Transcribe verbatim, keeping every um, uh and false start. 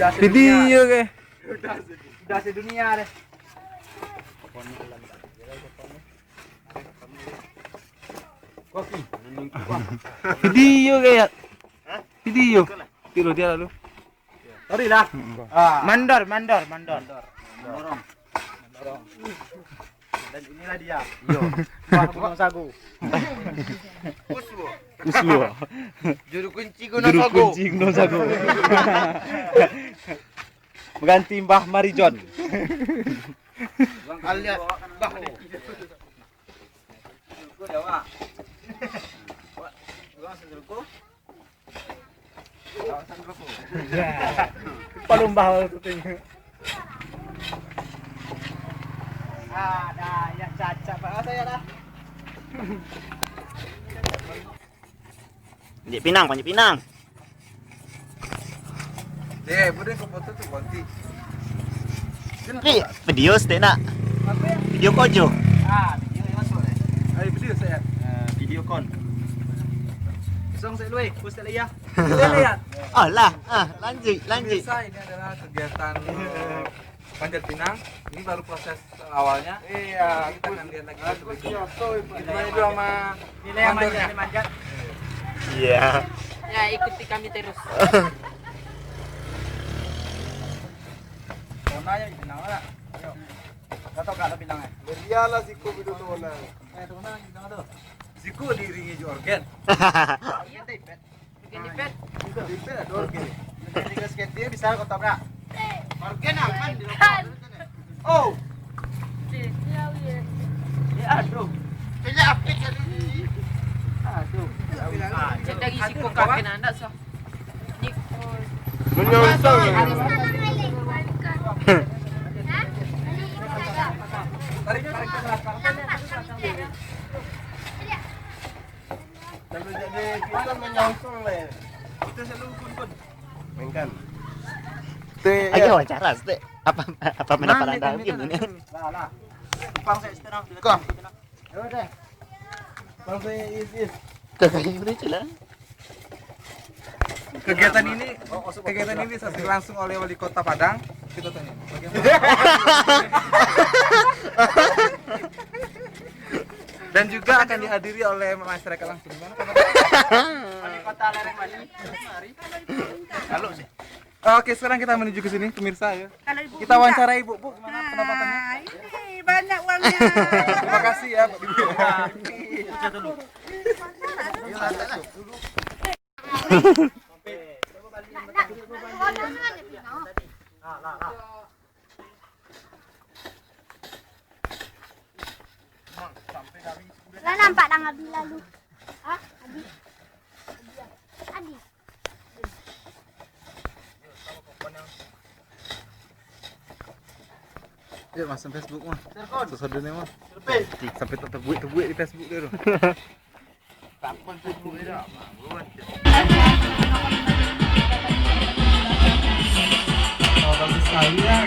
Video ke? Udah sedunia deh. Video ke ya? Video. Tiru dia lalu. Sorry lah. Ah. Mandor, mandor, mandor. Mandor. Mandor. Dan inilah dia. Yo. Wah, Gunung Sago. Uswo. Uswo. Juru kunci Gunung Sago. Juru kunci Gunung Sago. Mengganti Mbah Marijon. Alias Mbah Deki. Palumbah tu tinggi. Ada yang cacat, Pak. Saya dah. Panjat pinang, panjat pinang. Eh, boleh kau foto tu, konti. Ni video stek nak. Apa ya? Video kojo. Ah, video yang masuk ni. Ayo, video saya. Ah, video kon. Song saya luai, post tak lagi ya. Boleh ya? Oh lah, ah, lanjut, lanjut. Pemirsa, ini adalah kegiatan, eh, panjat pinang. Ini baru proses awalnya. Iya, kita akan lihat lagi. Kita main dulu sama mandornya. Iya. Ya, ikuti kami terus. Tona yang pinang lah. Ayo. Kau tahu kalau pinang eh? Berialah siku bidu tona. Eh, tona yang pinang tu. Siku diiringi jo organ. Iya, David. Bikin dipet. Dipet ada organ. Tiga seketir bisa kau tabrak. Organ aman di rokok. Oh. Ya, aduh. Kena apit tadi. Aduh. Cek dari siku kawan. Kena ndak sah. Menyongsong. Tarik, tarik ke belakang. Kalau jadi kita menyongsong lah ya. Kita selalu kun-kun. Mainkan. Teh, ayo ya. Wawancara, Stek. Apa, apa pendapat Anda ini? Lah, lah. Bang, saya setengah. Kok? Ya udah. Bang, saya is, is. Kakaknya udah jelas. Kegiatan ini, kegiatan ini disaksikan langsung oleh Wali Kota Padang. Kita tanya, bagaimana? Dan juga akan dihadiri oleh masyarakat langsung. Gimana kabar? Wali Kota Lereng Manis. Halo, sih. Oke, sekarang kita menuju ke sini, pemirsa ya. Kalau ibu kita minta wawancarai ibu, Bu, gimana pendapatannya? Ah, ini banyak uangnya. Terima kasih ya, Bu. Iya, santai lah. Lah nampak nang Abi lalu. Ah, Abi. Abi. Yo, masang Facebook mah. Sosok dunia mah. Sampai tak terbuik-terbuik di Facebook dia tu. Oh, bagus sekali ya.